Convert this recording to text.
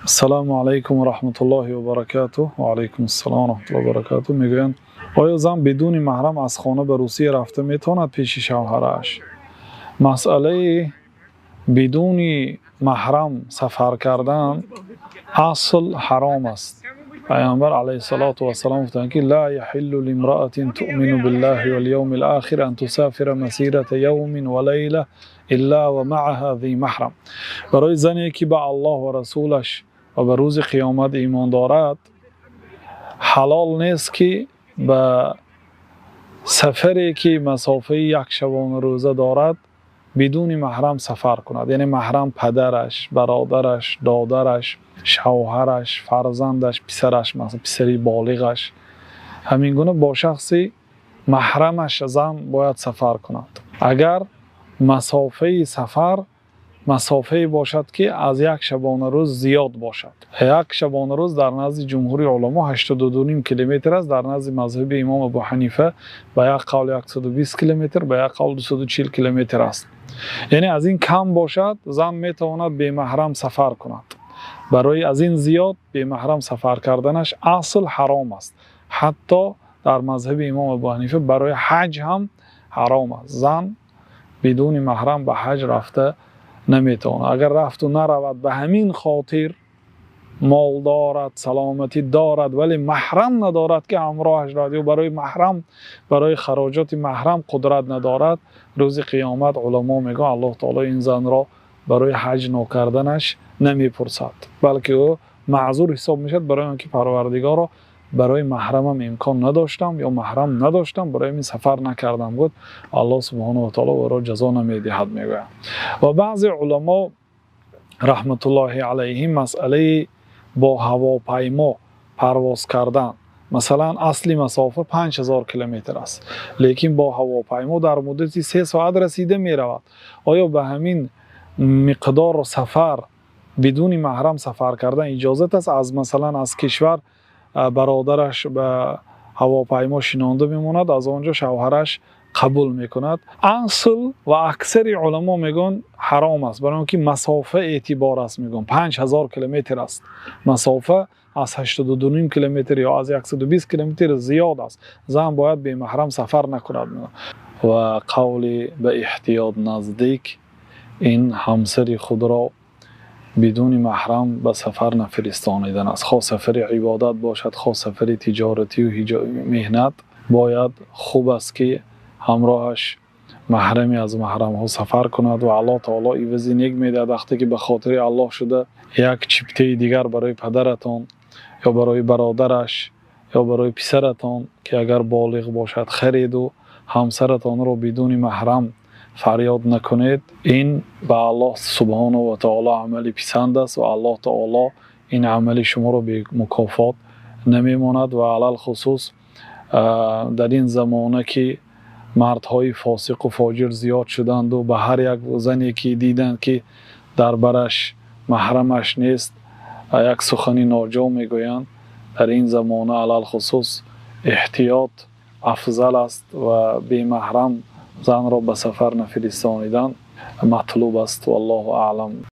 Ассалому алайкум ва раҳматуллоҳи ва баракатуҳ. Ва алайкум ассалом ва раҳматуллоҳи ва баракатуҳ. Мегӯянд, оё зан бидуни маҳрам аз хона ба Русия рафта метавонад пеши шавҳараш? Масъалаи бидуни маҳрам сафар кардан асл ҳаром аст. Паёмбар алайҳиссалоту вассалом гуфтанд, ки ла яҳиллу лимраатин туъмину биллаҳи вал явмил охир ан тусофира масирата явмин ва лайла илла ва маъаҳа зи маҳрам. Барои зане ки ба Аллоҳ ва расулаш ва ба рӯзи қиёмат имон дорад, ҳалол нест, ки ба сафаре, ки масофаи як шабонарӯза дорад, бидуни маҳрам сафар кунад. Яъне маҳрам падараш, бародараш, додараш, шавҳараш, фарзандаш, писараш, масалан, писари болиғаш. Ҳамин гуна бо шахси маҳрамаш зан бояд сафар кунад, агар масофаи сафар масофае бошад, ки аз як шабонарӯз зиёд бошад. Як шабонарӯз дар назди ҷумҳури уламо 82,5 километр аст. Дар назди мазҳаби имом Абу Ҳанифа ба як қавл 120 километр, ба як қавл 240 километр аст. Яъне аз ин кам бошад, зан метавонад бемаҳрам сафар кунад. Барои аз ин зиёд бемаҳрам сафар карданаш асл ҳаром аст. Ҳатто дар мазҳаби имом Абу Ҳанифа барои ҳаҷ ҳам ҳаром аст. Зан бидуни маҳрам ба ҳаҷ рафта наметавонад. Агар рафту наравад, ба ҳамин хотир мол дорад, саломатӣ дорад, вале маҳрам надорад, ки ҳамроҳаш равад, ё барои маҳрам, барои хароҷоти маҳрам қудрат надорад, рӯзи қиёмат, уламо мегӯянд, Аллоҳ таоло ин занро барои ҳаҷ нокарданаш намепурсад, балки ӯ маъзур ҳисоб мешавад, барои он ки «Парвардигоро, барои маҳрамам имкон надоштам ё маҳрам надоштам, барои ин сафар накардам» гуфт, Аллоҳ субҳонаҳу ва таоло ӯро ҷазо намедиҳад, мегӯянд. Ва баъзе уламо раҳматуллоҳи алайҳим масъалаи бо ҳавопаймо парвоз кардан, масалан, асли масофа 5000 километр аст, лекин бо ҳавопаймо дар муддати 3 соат расида меравад, оё ба ҳамин миқдор сафар бидуни маҳрам сафар кардан иҷозат аст? Аз, масалан, аз кишвар бародараш ба ҳавопаймо шинонда мемонад, аз он ҷо шавҳараш қабул мекунад. Асл ва аксари уламо мегӯянд, ҳаром аст, барои он ки масофа эътибор аст. Мегӯянд, 5000 километр аст, масофа аз 82,5 километр ё аз 120 километр зиёд аст, зан бояд бемаҳрам сафар накунад. Ва қавли ба эҳтиёт наздик ин ҳамсари худро бидуни маҳрам ба сафар нафиристонидан аст. Хоҳ сафари ибодат бошад, хоҳ сафари тиҷоратию меҳнат, бояд, хуб аст, ки ҳамроҳаш маҳраме аз маҳрамҳо сафар кунад. Ва Аллоҳ таоло ивази нек медиҳад, вақте ки ба хотири Аллоҳ шуда як чиптаи дигар барои падаратон ё барои бародараш ё барои писаратон, ки агар болиғ бошад, хареду ҳамсаратонро бидуни маҳрам фарёд накунед. Ин ба Аллоҳ субҳонаҳу ва таоло амали писанд аст ва Аллоҳ таоло ин амали шуморо бемукофот намемонад. Ва алалхусус дар ин замона, ки мардҳои фосиқу фоҷир зиёд шуданду ба ҳар як зане, ки диданд, ки дар бараш маҳрамаш нест, як сухани ноҷо мегӯянд, дар ин замона алалхусус эҳтиёт афзал аст ва бемаҳрам занро ба сафар нафиристонидан матлуб аст. Валлоҳу аълам.